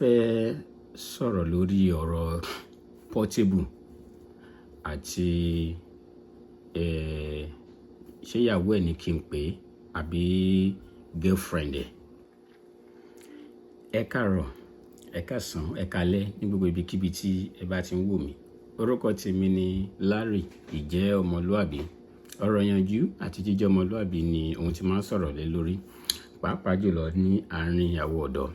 Fẹ́ sọ̀rọ̀ lórí ọ̀rọ̀ Portable àti ṣé ìyàwó ẹ̀ ní kí n pè é àbí girlfriend ẹ̀. Ẹ káàárọ̀, ẹ káàsán, ẹ káalẹ́ ní gbogbo ibikíbi tí ẹ bá ti ń wò mí. Orúkọ tèmi ni Larry Ìjẹ́ Ọmọlúàbí. Ọ̀rọ̀ ìyànjú àti jíjẹ́ ọmọlúàbí ni ohun tí màá ń sọ̀rọ̀ lé lórí, pàápàá jùlọ ní àárín àwọn ọ̀dọ́.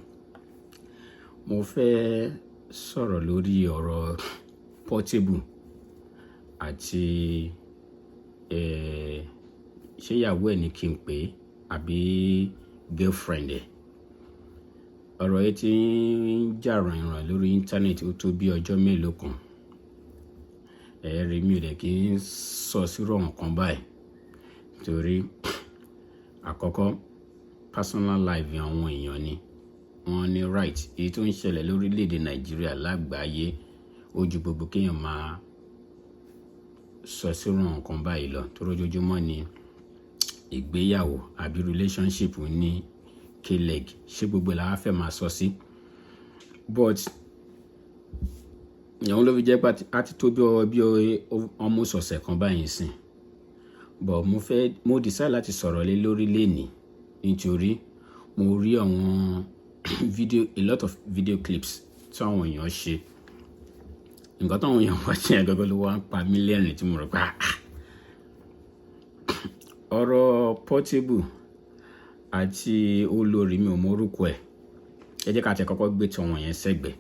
Mo fẹ́ sọ̀rọ̀ lórí ọ̀rọ̀ Portable àti ṣé ìyàwó ẹ̀ ní kí n pè é àbí girlfriend ẹ̀. Ọ̀rọ̀ yìí tí ń jà ràìnràìn lórí íńtánẹ́ẹ̀tì, ó tó bí ọjọ́ mélòó kan. Ẹ̀rí mi ò dẹ̀ kí ń sọ sírò nǹkan báyìí torí àkọ́kọ́, personal life àwọn èèyàn ni wọ́n ní right. Èyí tó ń ṣẹlẹ̀ lórílẹ̀ èdè Nàìjíríà, lágbàáyé, ó ju gbogbo kí èèyàn máa sọ sírò nǹkan báyìí lọ, torí ojoojúmọ́ ni ìgbéyàwó àbí relationship ní k-leg. Ṣé gbogbo ẹ̀ la wá fẹ́ máa sọ sí? But ìyẹn ló fi jẹ́ pé a ti tó bí almost ọ̀sẹ̀ kan báyìí sìn. But mo fẹ́, mo decide láti sọ̀rọ̀ lé lórí lénìí nítorí mo rí àwọn video, a lot of video clips tí àwọn èèyàn ṣe. Nǹkan tí àwọn èèyàn wá ṣe yẹn gangan ló wá ń pa mí lẹ́rìn tí mo rò pé, ah, ọ̀rọ̀ Portable àti olórí, mi ò mọ orúkọ ẹ̀. Ẹ jẹ́ ká tẹ̀ kọ́kọ́ gbé tí àwọn yẹn sẹ́gbẹ̀ẹ́.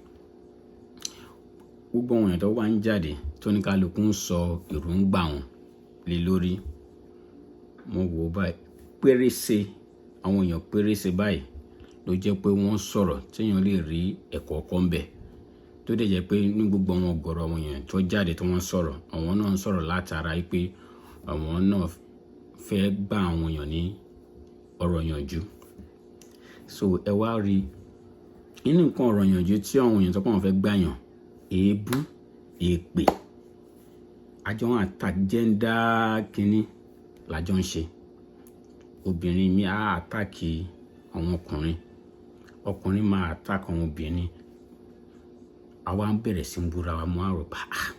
Gbogbo àwọn èèyàn tó wá ń jáde, tó ní kálukú ń sọ èròǹgbà wọn lé lórí. Mo wò ó báyìí, pérése, àwọn èèyàn pérése báyìí ló jẹ́ pé wọ́n sọ̀rọ̀ tí èèyàn lè rí ẹ̀kọ́ kọ́ ń bẹ̀. Tó dẹ̀ jẹ́ pé ní gbogbo àwọn ọ̀gọ̀rọ̀ àwọn èèyàn tó jáde tí wọ́n sọ̀rọ̀, àwọn náà ń sọ̀rọ̀ látara pé àwọn náà fẹ́ gbà àwọn èèyàn ní ọ̀rọ̀ ìyànjú. So ẹ wá rí nínú nǹkan ọ̀rọ̀ ìyànjú tí àwọn èèyàn tó pé àwọn fẹ́ gbà yàn, èébú, èpè, àjọ ń attack gender kínní làjọ ń ṣe. Obìnrin mi á attack àwọn ọkùnrin, ọkùnrin máa attack àwọn obìnrin. Àwa ń bẹ̀rẹ̀ sí ń búra wa. Mo á rò pé, ah,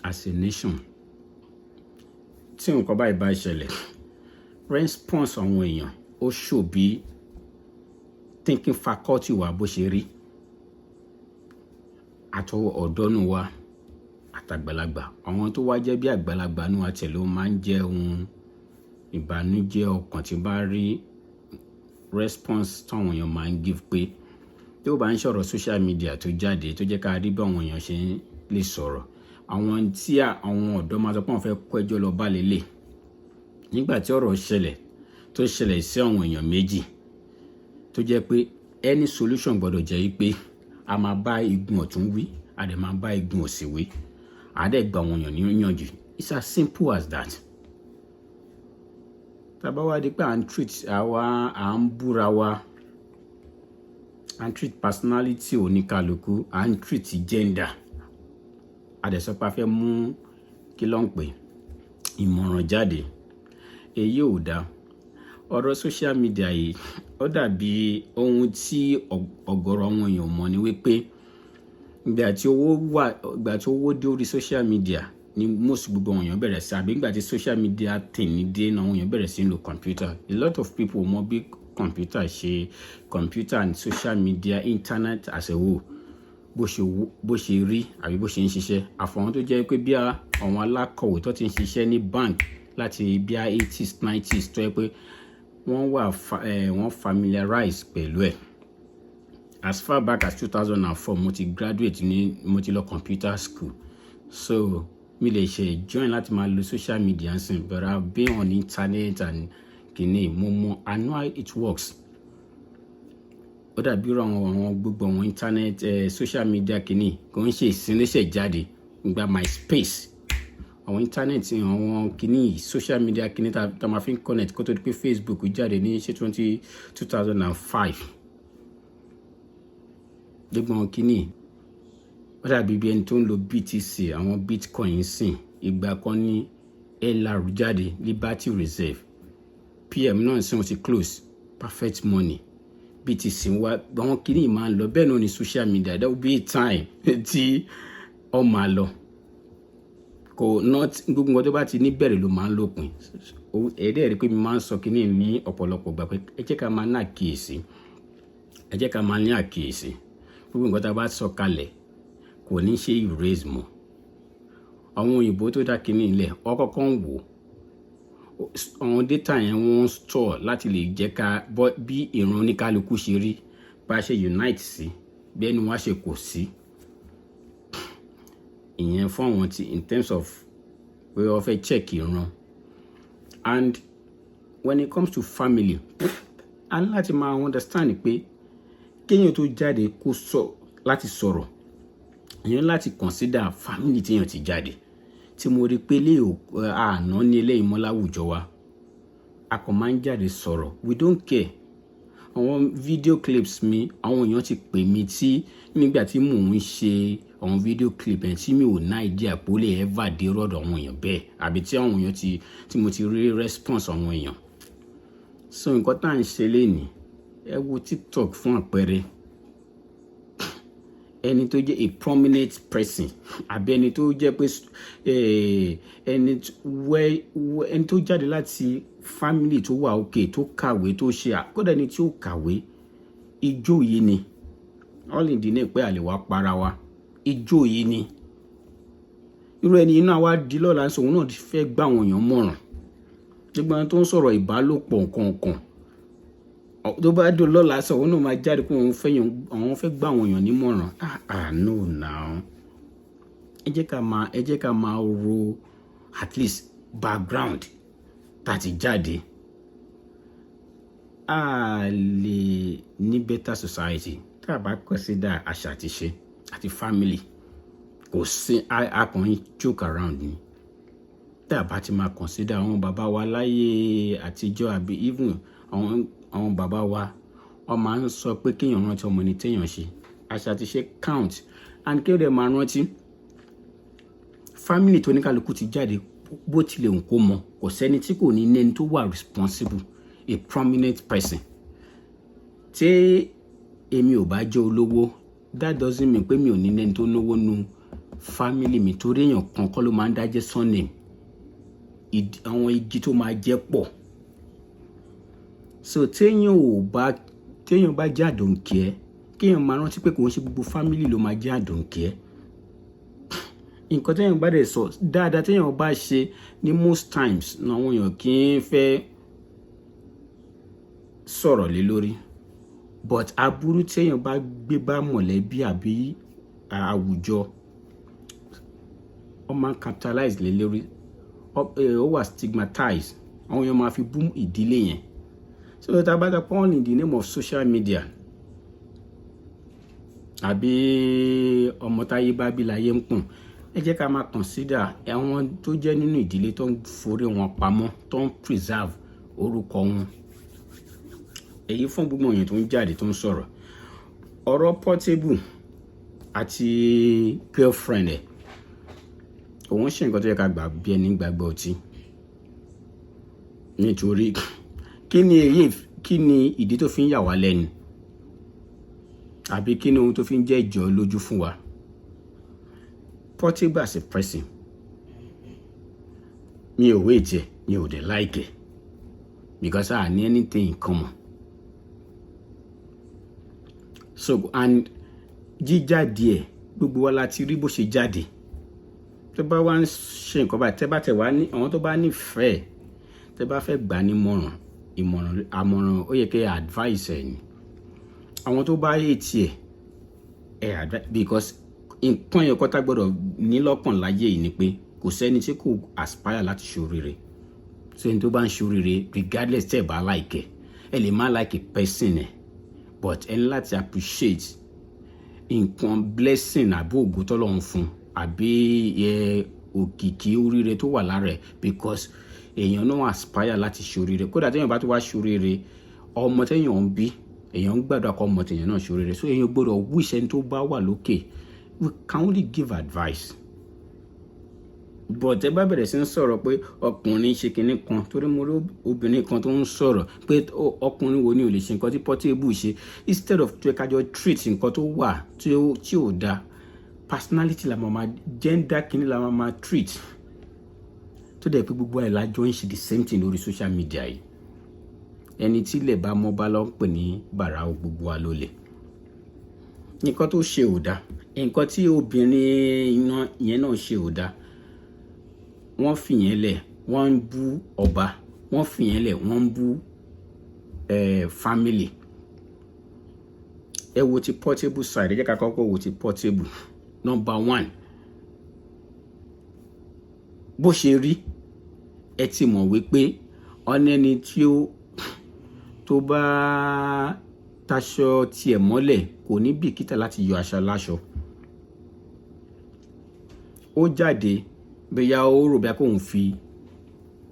as a nation, tí nǹkan báyìí bá ṣẹlẹ̀, response àwọn èèyàn, ó show bí thinking faculty wa bó ṣe rí, àtọwọ́ ọ̀dọ́ nù wa àtàgbàlagbà. Àwọn tó wá jẹ́ bí àgbàlagbà nù wa tẹ̀lé, ó máa ń jẹ́ ohun ìbànújẹ́ ọkàn tí bá rí response táwọn èèyàn máa ń give, pé tí ó bá ń sọ̀rọ̀ social media tó jáde, tó jẹ́ ká rí bí àwọn èèyàn ṣe lè sọ̀rọ̀, àwọn tí àwọn ọ̀dọ́ máa sọ pé wọ́n fẹ́ kó ẹjọ́ lọ bá lélẹ̀ nígbà tí ọ̀rọ̀ ṣẹlẹ̀, tó ṣẹlẹ̀ sí àwọn èèyàn méjì, tó jẹ́ pé any solution gbọ́dọ̀ jẹ́ pé a máa bá igun ọ̀tún wí, a dẹ̀ máa bá igun òsì wí, a dẹ̀ gba àwọn èèyàn níyànjú. It's as simple as that. Tá bá wá di pé à ń treat àwa, à ń búra wa, à ń treat personality oníkálukú, à ń treat gender, a dẹ̀ sọ pé a fẹ́ mú, kí ló ń pè, ìmọ̀ràn jáde, èyí ò dáa. Ọ̀rọ̀ social media yìí, ó dàbí ohun tí ọ̀gọ̀rọ̀ àwọn èèyàn mọ̀ ní wípé ìgbà tí owó wà, ìgbà tí owó dé orí social media ni most gbogbo àwọn èèyàn bẹ̀rẹ̀ sí, àbí ìgbà tí social media thing dé náà, àwọn èèyàn bẹ̀rẹ̀ sí ń lo computer. A lot of people mọ̀ bí computer ṣe, computer and social media, internet as a whole, bó ṣe rí àbí bó ṣe ń ṣiṣẹ́. Àfọ̀wọ́n tó jẹ́ pé bí àwọn alákọ̀wé tó ti ń ṣiṣẹ́ ní bank láti bí i 80s, 90s, tó jẹ́ pé wọ́n wà, wọ́n familiarize pẹ̀lú ẹ̀. As far back as 2004, mo ti graduate ní, mo ti lọ computer school, so mi lè ṣe join láti máa lo social media nsìn, but I've been on internet and kìíní mo mọ, I know how it works. Ó dàbí irú àwọn gbogbo àwọn internet, social media kìíní, kò ń ṣe ìsinlẹ̀ṣẹ̀ jáde. Ìgbà MySpace, àwọn internet, àwọn kìíní social media kìíní tá máa fi ń connect kó tó di pé Facebook jáde ní ṣé 2005. Gbogbo àwọn kìíní, ó dàbí bí ẹni tó ń lo BTC, àwọn Bitcoin sìn. Ìgbà kan ní LR jáde, Liberty Reserve. PM náà sì, wọ́n ti close Perfect Money. Bí ti sìn wá, àwọn kìíní máa ń lọ. Bẹ́ẹ̀ náà ní social media. There will be a time tí ọ máa lọ. Kò not gbogbo nǹkan tó bá ti ní bẹ̀rẹ̀ ló máa ń lópin. Ẹ̀ẹ́dẹ̀ rí pé mi máa ń sọ kìíní ní ọ̀pọ̀lọpọ̀ gbà pé ẹ jẹ́ ká máa ní àkíyèsí, ẹ jẹ́ ká máa ní àkíyèsí. Gbogbo nǹkan tá a bá sọ kalẹ̀ kò ní ṣe erase mọ́. Àwọn òyìnbó tó dá kìíní ilẹ̀, wọ́n kọ́kọ́ ń wò àwọn data yẹn, wọ́n store láti lè jẹ́ ká bí ìran oníkálukú ṣe rí, bá a ṣe unite sí, bí ẹnu wa ṣe kò sí. Ìyẹn fún àwọn tí in terms of pé wọ́n fẹ́ check ìran. And when it comes to family, a ní láti máa understand pé kéèyàn tó jáde kó sọ láti sọ̀rọ̀, èèyàn láti consider family téèyàn ti jáde. Tí mo rí pé lé àná ní eléyìí mọ́ láwùjọ wa, a kàn máa ń jáde sọ̀rọ̀, we don't care. Àwọn video clips mi, àwọn èèyàn ti pè mí tí nígbà tí mò ń ṣe àwọn video clip yẹn tí mi ò ní idea pé ó lè ever dé rọ̀dọ̀ àwọn èèyàn bẹ́ẹ̀, àbí tí àwọn èèyàn ti tí mo ti rí response àwọn èèyàn. So nǹkan tá à ń ṣe lénìí, ẹ wo TikTok fún àpẹẹrẹ, ẹni tó jẹ́ a prominent person àbí ẹni tó jẹ́ pé ẹni tó jáde láti family tó wà okay, tó kàwé, tó ṣe, kódà ẹni tí ó kàwé, ijó yìí ni all in the name pé àlè wa para wa, ijó yìí ni irú ẹni iná wa di lọ́la ń sọ òun náà fẹ́ gbà àwọn èèyàn mọ̀ràn. Gbogbo àwọn tó ń sọ̀rọ̀ ìbálòpọ̀ nǹkan tó bá dùn lọ́la sọ, òun náà máa jáde pé òun fẹ́ yàn, àwọn fẹ́ gbà àwọn èèyàn nímọ̀ràn. Ah ah, no now, ẹ jẹ́ ká máa ro at least background tá a ti jáde. A lè ní better society tá a bá consider àṣà àti ṣe àti family. Kò sí, a kàn ń joke around ni. Tá a bá ti máa consider àwọn bàbá wa láyé àtijọ́, àbí even àwọn bàbá wa, wọ́n máa ń sọ pé kéèyàn rántí ọmọ ẹni téèyàn ṣe. Àṣà àti ṣe count, and kéèyàn dẹ̀ máa rántí family tó ní kálukú ti jáde. Bó tilẹ̀ ń kó mọ, kò sẹ́ni tí kò ní ẹni tó wà responsible, a prominent person. Tí èmi ò bá jẹ́ olówó, that doesn't mean pé mi ò ní ẹni tó náwó nu family mi, torí èèyàn kan kọ́ ló máa ń dájẹ́ surname. Àwọn igi tó máa jẹ́ pọ̀. So téèyàn ò bá téèyàn bá jẹ́ àdòǹkẹ́, kéèyàn máa rántí pé kò ń ṣe gbogbo family ló máa jẹ́ àdòǹkẹ́. Nǹkan téèyàn bá dẹ̀ sọ dáadáa, téèyàn bá ṣe ní, most times ní àwọn èèyàn kì í fẹ́ sọ̀rọ̀ lé lórí, but aburú téèyàn bá gbé bá mọ̀lẹ́bí àbí àwùjọ, wọ́n máa ń capitalize lé lórí. Ó wà stigmatized, àwọn èèyàn máa fi bú ìdílé yẹn. So tá a bá ta pọ́n in the name of social media, àbí ọmọ táyé bá bí láyé ń pọ̀n, ẹ jẹ́ ká máa consider àwọn tó jẹ́ nínú ìdílé tó ń forí wọn pamọ́, tó ń preserve orúkọ wọn. Èyí fún gbogbo èèyàn tó ń jáde, tó ń sọ̀rọ̀. Ọ̀rọ̀ Portable àti girlfriend ẹ̀, òun ṣe nǹkan tó yẹ ká gbà bí ẹni gbàgbọ́ ọtí. Nítorí kí ni èyí? Kí ni ìdí tó fi ń yà wá lẹ́nu, àbí kí ni ohun tó fi ń jẹ́ ìjọ lójú fún wa? Portable as a person, mi ò hate ẹ̀, mi ò dẹ̀ like ẹ̀, because a ní anything in common. So and jíjáde ẹ̀, gbogbo wa la ti rí bó ṣe jáde. Tó bá wá ń ṣe nǹkan báyìí, tẹ́ bá tẹ̀ wá ní àwọn tó bá nífẹ̀ẹ́, tẹ́ bá fẹ́ gbà ní ìmọ̀ràn, ìmọ̀ràn, àmọ̀ràn, ó yẹ kẹ́ advice ẹ̀ ni. Àwọn tó bá hate ẹ̀, ẹ̀ advice, because nǹkan yẹn kọ́tà gbọ́dọ̀ ní lọ́kàn láyé yìí ni pé kò sẹ́ni tí kò aspire láti ṣoríire. So ẹni tó bá ń ṣoríire, regardless tẹ́ ẹ̀ bá like ẹ̀, ẹ lè má like a person ẹ̀, but ẹ ní láti appreciate nǹkan blessing àbí ògo tọ́lọ́run fún, àbí ẹ òkìkí oríire tó wà lára ẹ̀, because èèyàn náà aspire láti ṣoríire. Kódà téèyàn bá tó wá ṣoríire, ọmọ téèyàn ń bí, èèyàn ń gbàdúrà kó ọmọ téèyàn náà ṣoríire. So èèyàn gbọ́dọ̀ wish ẹni tó bá wà lókè. We can only give advice. But ẹ bá bẹ̀rẹ̀ sí ń sọ̀rọ̀ pé ọkùnrin ṣe kinní kan, torí mo rí obìnrin kan tó ń sọ̀rọ̀ pé ọkùnrin wo ni ò lè ṣe nǹkan tí Portable ṣe, instead of tó yẹ ká jọ treat nǹkan tó wà tí ò da, personality la máa gender kinní la máa treat, tó dẹ̀ pé gbogbo ẹ̀ lájọ ń ṣe the same thing lórí social media yìí. Ẹni tí ilẹ̀ bá mọ́ bá lọ́ ń pè ní bàrà, gbogbo wa ló lè. Nǹkan tó ṣe ò dáa, nǹkan tí obìnrin yẹn náà ṣe ò dáa. Wọ́n fìyẹn lẹ̀, wọ́n ń bú ọba. Wọ́n fìyẹn lẹ̀, wọ́n ń bú family. Ẹ wo ti Portable side. Ẹ jẹ́ ká kọ́kọ́ wo ti Portable. Number one, bó ṣe rí, ẹ ti mọ̀ wípé ọ̀nẹ́ni tí ó tó bá taṣọ tiẹ̀ mọ́lẹ̀ kò ní bìkítà láti yọ aṣọ láṣọ. Ó jáde, bóyá ó rò bóyá kóun fi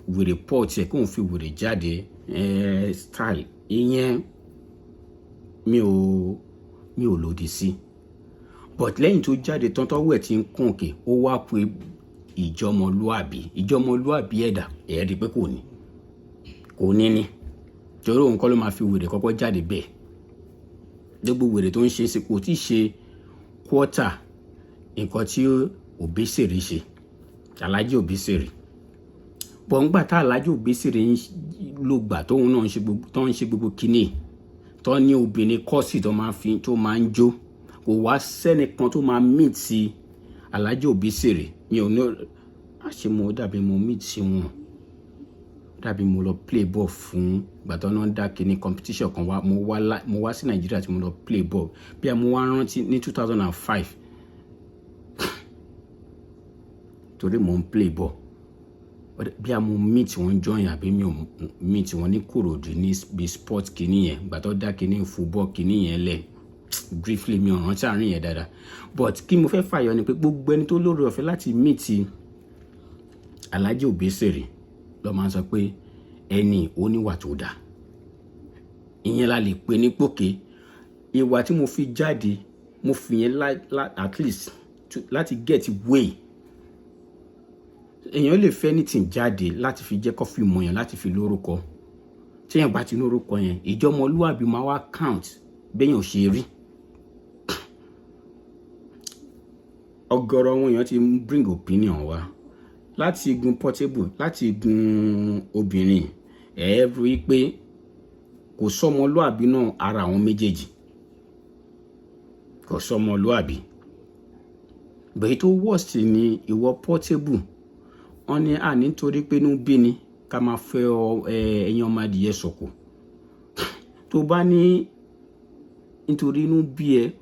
wèrè pọ̀ tiẹ̀, kóun fi wèrè jáde, style ìyẹn, mi ò lòdì sí. But lẹ́yìn tó jáde tán, tọ́wọ́ ẹ̀ ti ń kún òkè, ó wá pé ìjọmọlúàbí, ìjọmọlúàbí ẹ̀dà ẹ̀ rí pé kò ní ní, torí òun kọ́ ló máa fi wèrè kọ́kọ́ jáde bẹ́ẹ̀. Gbogbo wèrè tó ń ṣe é, kò tí ì ṣe quarter nǹkan tí Obesere ṣe, Alhaji Obesere. Bọ̀ ńgbà tá Alhaji Obesere ń lò gbà tóun náà ń ṣe gbogbo, tó ń ṣe gbogbo kinní tó ní obìnrin kọ́sì tó máa fi tó máa ń jó, kò wá sẹ́nìkan tó máa meet sí Alhaji Obesere. Mi ò ní àṣẹ, mo dàbí mo meet sí wọn, dàbí mo lọ play ball fún gbàtọ́ náà dá kinní competition kan wá. Mo wá sí Nàìjíríà tí mo lọ play ball, bí a mo wá rántí ní 2005, torí mo ń play ball, bí a mo meet wọn join àbí mi ò meet wọn ní Kòròdú ní bí sport kinní yẹn, gbàtọ́ dá kinní football kinní yẹn lẹ̀. Briefly, mi ò rántí àárín yẹn dáadáa, but kí mo fẹ́ fàyọ ni pé gbogbo ẹni tó lóore ọ̀fẹ́ láti meet Alhaji Obesere ló máa ń sọ pé ẹni oníwà tó dáa. Ìyẹn la lè pè ní pòkè ìwà tí mo fi jáde, mo fi yẹn at least láti get way. Èèyàn lè fẹ́ anything jáde láti fi jẹ́ kó fi mọ̀yàn, láti fi lórúkọ. Téèyàn bá ti lórúkọ yẹn, ìjọmọlúwàbí máa wá count béèyàn ò ṣe rí. Ọ̀gọ̀rọ̀ àwọn èèyàn ti bring opinion wá láti igun Portable, láti igun obìnrin. Ẹ rí i pé kò sọmọlúàbí náà ara àwọn méjèèjì, kò sọmọlúàbí. Bẹ́ẹ̀ tó worst ni ìwọ Portable. Wọ́n ní à nítorí pé inú bí ni ká máa fẹ́ ẹyin ọmọ adìyẹ sọ̀kò. Tó bá ní nítorí inú bí ẹ,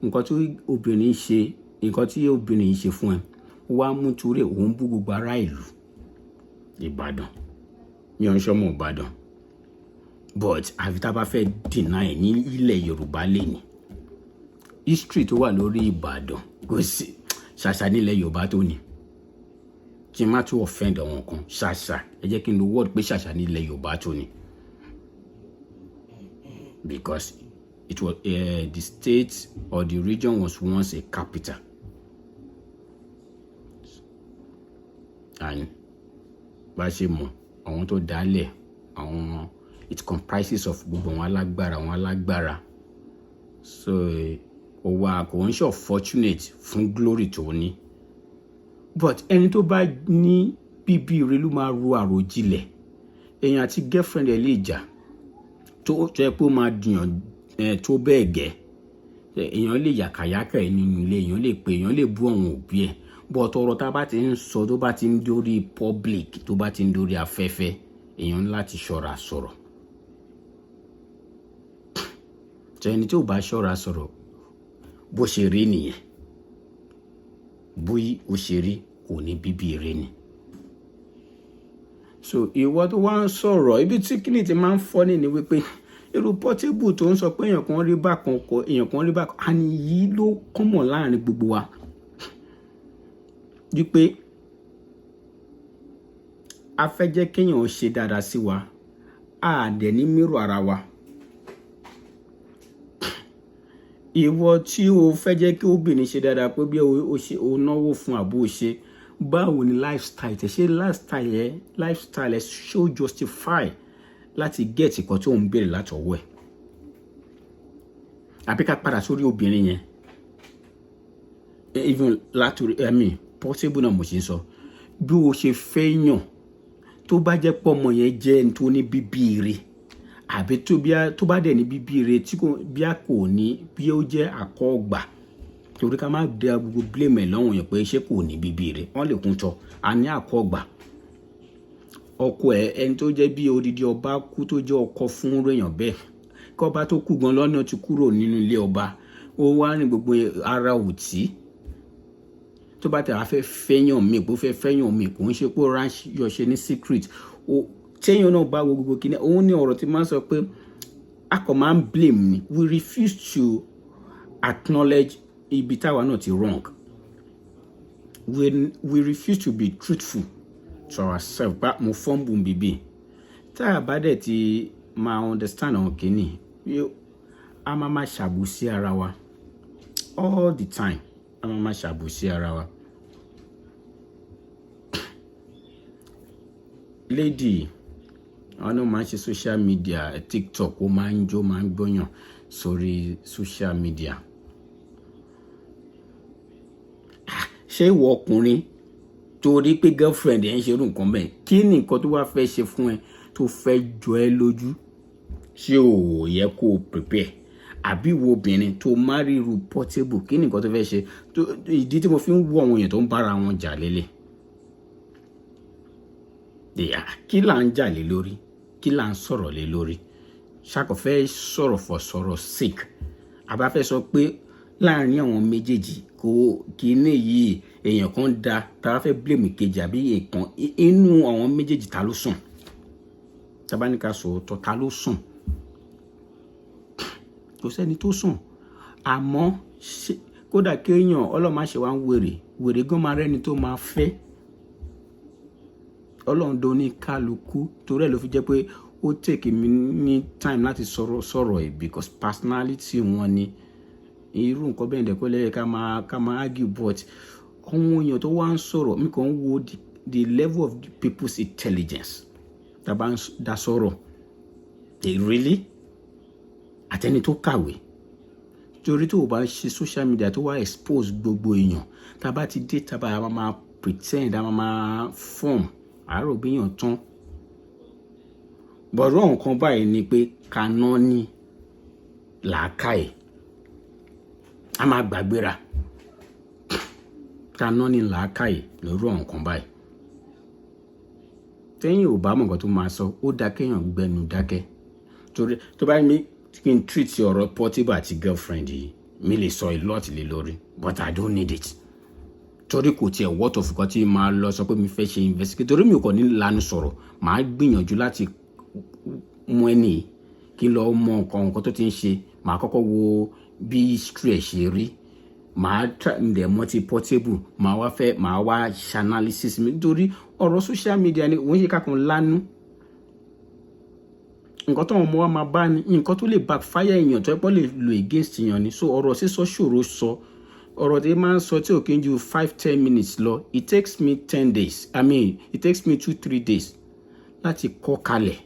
nǹkan tí obìnrin ṣe, nǹkan tí obìnrin ṣe fún ẹ, ó wá mú torí òun bú gbogbo ará ìlú Ìbàdàn. Mi ò ń ṣọmọ Ìbàdàn, but àfi tá a bá fẹ́ deny ní ilẹ̀ Yorùbá lè ní history tó wà lórí Ìbàdàn, kò sí ṣàṣà nílẹ̀ Yorùbá tó ní. Kí n má tún offend àwọn kan, ṣàṣà, ẹ jẹ́ kí n lo word pé ṣàṣà nílẹ̀ Yorùbá tó ní, because it was the state or the region was once a capital, and bá a ṣe mọ̀, àwọn tó dálẹ̀ àwọn, it comprises of gbogbo àwọn alágbára, àwọn alágbára. So ó wà kò ń ṣe unfortunate fún glory tó ní, but ẹni tó bá ní bíbí ire ló máa ro àròjinlẹ̀. Èèyàn àti girlfriend ẹ̀ lè jà tó yẹ pé ó máa dìyàn tó bẹ́ẹ̀ gẹ́, èèyàn lè yàkàyàkà ẹ̀ nínú ilé, èèyàn lè pè, èèyàn lè bú àwọn òbí ẹ̀, but ọ̀rọ̀ tá a bá ti ń sọ, tó bá ti ń dórí public, tó bá ti ń dórí afẹ́fẹ́, èèyàn ní láti ṣọ́ra sọ̀rọ̀. Ẹni tí ò bá ṣọ́ra sọ̀rọ̀, bó ṣe rí nìyẹn, bóyí ó ṣe rí, kò ní bíbí ire ni. So ìwọ tó wá ń sọ̀rọ̀, ibi tí kíni ti máa ń fọ́ ní ni wípé irú Portable tó ń sọ pé èèyàn kan rí bákan kọ, èèyàn kan rí bákan, àní yìí ló kọ́mọ̀ láàrin gbogbo wa wípé a fẹ́ jẹ́ kéèyàn ṣe dáadáa sí wa, a dẹ̀ ní mírò ara wa. Ìwọ tí o fẹ́ jẹ́ kí obìnrin ṣe dáadáa, pé bí o ṣe o náwó fún àbó o ṣe Báwo ni lifestyle tẹ ṣe? Lifestyle ẹ ṣó justify láti get nǹkan tó ń béèrè látọwọ́ ẹ̀? Àbí ká padà sórí obìnrin yẹn, even látòrí, I mean, Portable náà mo ṣe ń sọ, bí o ṣe fẹ́ yàn, tó bá jẹ́ pé ọmọ yẹn jẹ́ ẹni tó ní bíbí ire, àbí tó bá dẹ̀ ní bíbí ire tí kò bí a kò ní, bí ó jẹ́ àkọ́gbà, torí ká má da gbogbo blame ẹ̀ lọ́wọ́ yẹn pé ṣé kò ní bíbí ire, wọ́n lè kún tọ́ a ní àkọ́gbà. Ọkọ ẹ̀, ẹni tó jẹ́ bí odidi ọba kú, tó jẹ́ ọkọ fún èèyàn bẹ́ẹ̀, kí ọba tó kú gan lọ́nà ti kúrò nínú ilé ọba, ó wá ní gbogbo ara òtí. Tó bá tẹ̀ wá fẹ́ fẹ́yàn mi, kó fẹ́ fẹ́yàn mi, kò ń ṣe pé ó ránṣẹ́ ṣe ní secret. Téèyàn náà bá wo gbogbo kíní, òun ní ọ̀rọ̀ tí máa ń sọ pé a kò máa ń blame ni. We refuse to acknowledge ibi táwa náà ti wrong. We refuse to be truthful to ourselves pa mo fumble bíbí. Tá a bá dẹ̀ ti máa understand àwọn kíní, a máa máa ṣàbòsí ara wa all the time, a máa máa ṣàbòsí ara wa. Lady, àwọn náà máa ń ṣe social media, TikTok, ó máa ń jó, máa ń gbóyàn sórí social media. Ṣé ìwọ ọkùnrin torí pé girlfriend ẹ̀ ń ṣerú nǹkan bẹ́ẹ̀, kí ni nǹkan tó wá fẹ́ ṣe fún ẹ tó fẹ́ jọ ẹ́ lójú? Ṣé ò yẹ kó o prepare? Àbí ìwọ obìnrin tó marry irú Portable, kí ni nǹkan tó fẹ́ ṣe? Ìdí tí mo fi ń wo àwọn èèyàn tó ń bára wọn jà lélẹ̀, kí là ń jà lé lórí? Kí là ń sọ̀rọ̀ lé lórí? Ṣàkọfẹ́ sọ̀rọ̀ for sọ̀rọ̀ sake, àbá fẹ́ sọ pé láàrin àwọn méjèèjì kò kíní yìí, èèyàn kan da tá a fẹ́ blame kejì, àbí èèkàn inú àwọn méjèèjì, ta ló sùn? Tá bá ní ká sòótọ́, ta ló sùn? Kò sẹ́ni tó sùn. Àmọ́ kódà kéèyàn ọlọ́run má ṣe wá ń wèrè, wèrè gan máa rẹ́ni tó máa fẹ́. Ọlọ́run dó ní kálukú, torí ẹ̀ ló fi jẹ́ pé ó take mi ní time láti sọ̀rọ̀ sọ̀rọ̀ ẹ̀, because personality wọn ni irú nǹkan bẹ́ẹ̀ dẹ̀ kọ́ lẹ́yìn ká máa argue. But àwọn èèyàn tó wá ń sọ̀rọ̀, mi kàn ń wo the level of the people's intelligence tá a bá ń dá sọ̀rọ̀. Really, àtẹni tó kàwé, torí tó o bá ṣe social media tó wá expose gbogbo èèyàn, tá a bá ti dé, tá a bá máa pretend, a máa form àárò gbéyàn tán. Bọ̀rọ̀ nǹkan báyìí ni pé kaná ní làákàyè, a máa gbàgbéra. Kaná ní làákàyè lórí nǹkan báyìí. Tẹ́yìn ò bá mọ̀ nǹkan tó máa sọ, ó dáa kéèyàn gbẹnu dákẹ́, torí tó bá ní kí n treat ọ̀rọ̀ Portable àti girlfriend yìí, mi lè sọ a lot lé lórí, but I don't need it, torí kò tiẹ̀ worth of nǹkan tí máa lọ sọ pé mi fẹ́ ṣe investigate, torí mi ò kàn ní lanu sọ̀rọ̀. Màá gbìyànjú láti mú ẹni kí n lọ mọ nǹkan tó ti ń ṣe. Màá kọ́kọ́ wo bí history ẹ̀ ṣe rí, màá dẹ̀ mọ́ ti Portable, màá wá fẹ́ màá wá ṣe analysis mi, nítorí ọ̀rọ̀ social media ni òun ṣe kákan lánú. Nǹkan tó àwọn ọmọ wa máa bá ní, nǹkan tó lè backfire èèyàn, tó ẹ pọ́ lè lo against èèyàn ni. So ọ̀rọ̀ sísọ ṣòro sọ. Ọ̀rọ̀ tí máa ń sọ tí ò kí ń ju 5-10 minutes lọ, it takes me 10 days, I mean, it takes me 2-3 days láti kọ́ kalẹ̀.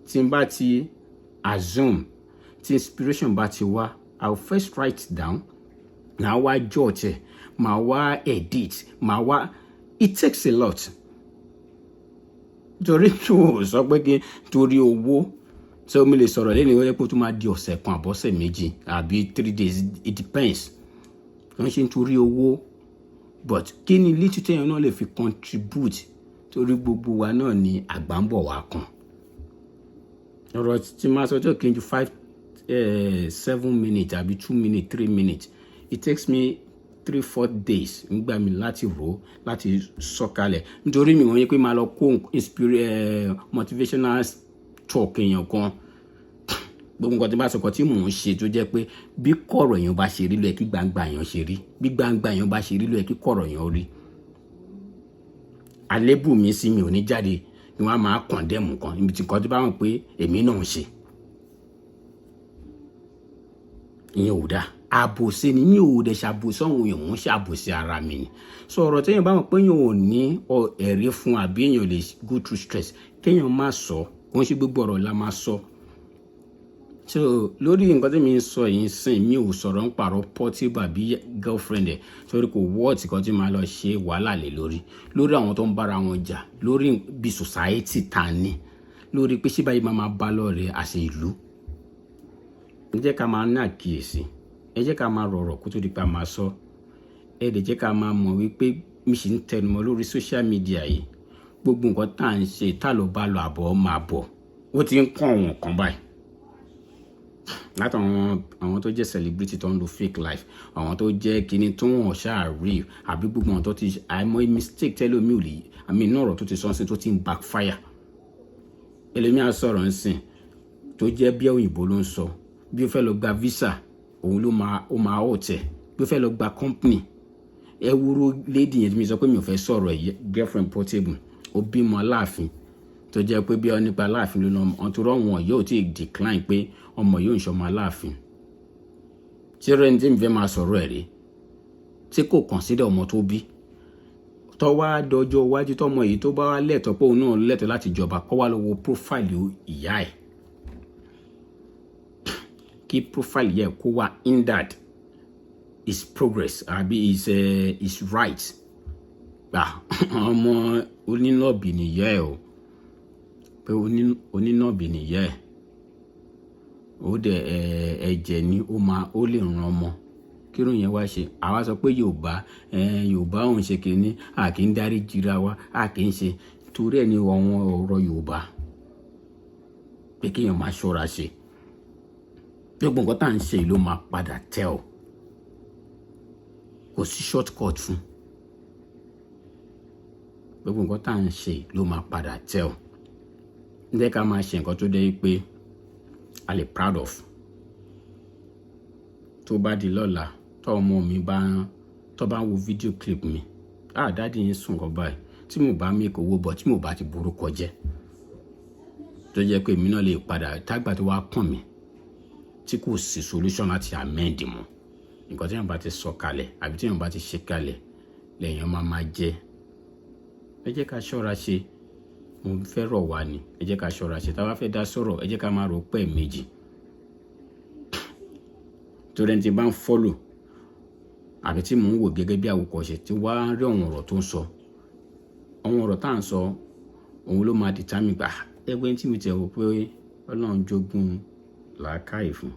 Tí n bá ti assume, tí inspiration bá ti wá, I will first write down, màá wá jot ẹ̀, màá wá edit, màá wá, it takes a lot, torí tó sọ pé kí torí owó so mi lè sọ̀rọ̀ lẹ́nu ìwé pé ó tún máa di ọ̀sẹ̀ kan, àbọ̀sẹ̀ 2 àbí 3 days, it depends. Kì í ṣe nítorí owó, but kí ni little téèyàn náà lè fi contribute, torí gbogbo wa náà ni àgbà ń bọ̀ wá kan. Ọ̀rọ̀ tí máa sọ tí ò kí n ju 5, 7 minutes àbí 2 minutes, 3 minutes, it takes me 3-4 days nígbà mi láti rò ó, láti sọ̀kalẹ̀, nítorí mi wọ́n yẹ pé máa lọ kó motivational talk èèyàn kan. Gbogbo nǹkan tí bá sọkọ tí mò ń ṣe, tó jẹ́ pé bí kọ̀rọ̀ èèyàn bá ṣe rí ló yẹ kí gbangba èèyàn ṣe rí, bí gbangba èèyàn bá ṣe rí ló yẹ kí kọ̀rọ̀ èèyàn rí. Àlébù mi sí mi ò ní jáde ni wọ́n á máa condemn kan ibi tí nǹkan tó bá wọn pé èmi náà ń ṣe, ìyẹn ò dáa. Àbòsí ni. Mi ò dẹ̀ ṣàbòsí àwọn èèyàn, mò ń ṣàbòsí ara mi ni. So ọ̀rọ̀ téèyàn bá mọ̀ pé èèyàn ò ní ẹ̀rí fún, àbí èèyàn lè go through stress, kéèyàn má sọ. Kò ń ṣe gbogbo ọ̀rọ̀ la máa sọ. So lórí nǹkan tí mi ń sọ yìí sìn, mi ò sọ̀rọ̀ ń pààrọ̀ Portable àbí girlfriend ẹ̀, torí kò wọ́ọ̀tì kan tí máa lọ ṣe wàhálà lé lórí àwọn tó ń bára wọn jà, lórí bí society ta ní, lórí pé ṣé báyìí máa máa bá lọ́ọ̀rẹ́ àṣẹ ìlú. Ẹ jẹ́ ká máa ní àkíyèsí, ẹ jẹ́ ká máa rọ̀rọ̀ kó tó di pa máa sọ. Ẹ dẹ̀ jẹ́ ká máa mọ̀ wípé mi sì ń tẹnumọ́ lórí social media yìí, gbogbo nǹkan tá à ń ṣe, tá ló bá lọ àbọ̀ máa bọ̀, ó ti ń kọ́ àwọn kan báyìí látàwọn àwọn tó jẹ́ celebrity tó ń lo fake life, àwọn tó jẹ́ kinní tó wọ́n ṣáà rí, àbí gbogbo àwọn tó ti àìmọ̀ mistake tẹ́lómi ò lè àmì inú ọ̀rọ̀ tó ti sọ́nsìn tó ti ń backfire. Ẹlòmíà sọ̀rọ̀ ń sìn tó jẹ́ bí òyìnbó ló ń sọ, bí ó fẹ́ lọ gba visa, òun ló máa ó máa ọ̀tẹ̀, bí ó fẹ́ lọ gba company. Ẹ wúro lady yẹn tí mi sọ pé mi ò fẹ́ sọ̀rọ̀ ẹ̀, girlfriend Portable, ó bímọ Aláàfin, tó jẹ́ pé bí ọ nípa Aláàfin ló ná ọ̀n tó rọ̀ wọ́n yóò tí decline pé ọmọ yóò ń ṣọmọ Aláàfin. Tí rẹ́ni tí mi fẹ́ máa sọ̀rọ̀ ẹ̀ rí tí kò consider ọmọ tó bí, tó wá dọjọ́ iwájú, tọmọ yìí tó bá wá lẹ́tọ̀ọ́ pé òun náà lẹ́tọ̀ọ́ láti jọba, kó wá lọ wo profile ìyá ẹ̀, kí profile yẹ kó wá hindered his progress àbí his right. Gbà ọmọ onínàbì nìyá ẹ̀ o, pé onínàbì nìyá ẹ̀, ó dẹ̀ ẹ̀jẹ̀ ni ó máa ó lè ran ọmọ kírun yẹn wá ṣe. Àwa sọ pé Yorùbá, Yorùbá òun ṣe kínní, a kì í dárí jìra wa, a kì í ṣe torí ẹ̀ ní àwọn ọ̀rọ̀ Yorùbá pé kéèyàn máa ṣọ́ra ṣe. Gbogbo nǹkan tá à ń ṣe ló máa padà tẹ́ ọ, kò sí short cut fún. Gbogbo nǹkan tá à ń ṣe ló máa padà tẹ́ ọ. Ǹjẹ́ ká máa ṣe nǹkan tó dé pé a lè proud of, tó bá di lọ́la, tó ọmọ mi bá tó bá ń wo video clip mi, "Ah, daddy yín sùn kọ́ báyìí." Tí mo bá make owó bọ̀, tí mo bá ti borúkọ jẹ́, tó jẹ́ pé èmi náà lè padà tágbà tó wá kàn mí tí kò sí solution láti amend mọ́ nǹkan tí èèyàn bá ti sọ kalẹ̀ àbí tí èèyàn bá ti ṣe kalẹ̀ lèèyàn máa máa jẹ. Ẹ jẹ́ ká ṣọ́ra ṣe. Mo fẹ́ rọ̀ wá ni, ẹ jẹ́ ká ṣọ́ra ṣe. Tá a bá fẹ́ dá sọ̀rọ̀, ẹ jẹ́ ká máa rò pẹ́ méjì, torí ẹni tí bá ń follow àbí tí mò ń wò gẹ́gẹ́ bí àwòkọ́ṣe, tí wàá rí àwọn ọ̀rọ̀ tó ń sọ, àwọn ọ̀rọ̀ tá à ń sọ, òun ló máa determine gbà ẹgbẹ́ tí mo tẹ̀ wò pé Ọlọ́run jogún làákàyè fún.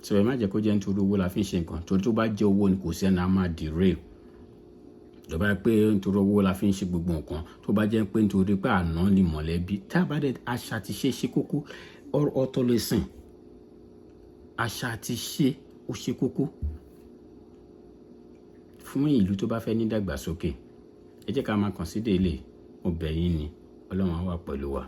Sọ ẹ má jẹ́ kó jẹ́ nítorí owó la fi ń ṣe nǹkan, torí tó bá jẹ́ owó ni, kò sí ẹni a máa derail. Tó bá jẹ́ pé nítorí owó la fi ń ṣe gbogbo nǹkan, tó bá jẹ́ pé nítorí pé àná ni mọ̀lẹ́bí, tá a bá dẹ̀ àṣà àti ṣe ṣe kókó, ọ̀tọ̀ lè sìn. Àṣà àti ṣe ó ṣe kókó fún ìlú tó bá fẹ́ ní ìdàgbàsókè. Ẹ jẹ́ ká máa consider eléyìí. Mo bẹ̀ yín ni, Ọlọ́run á wà pẹ̀lú wa.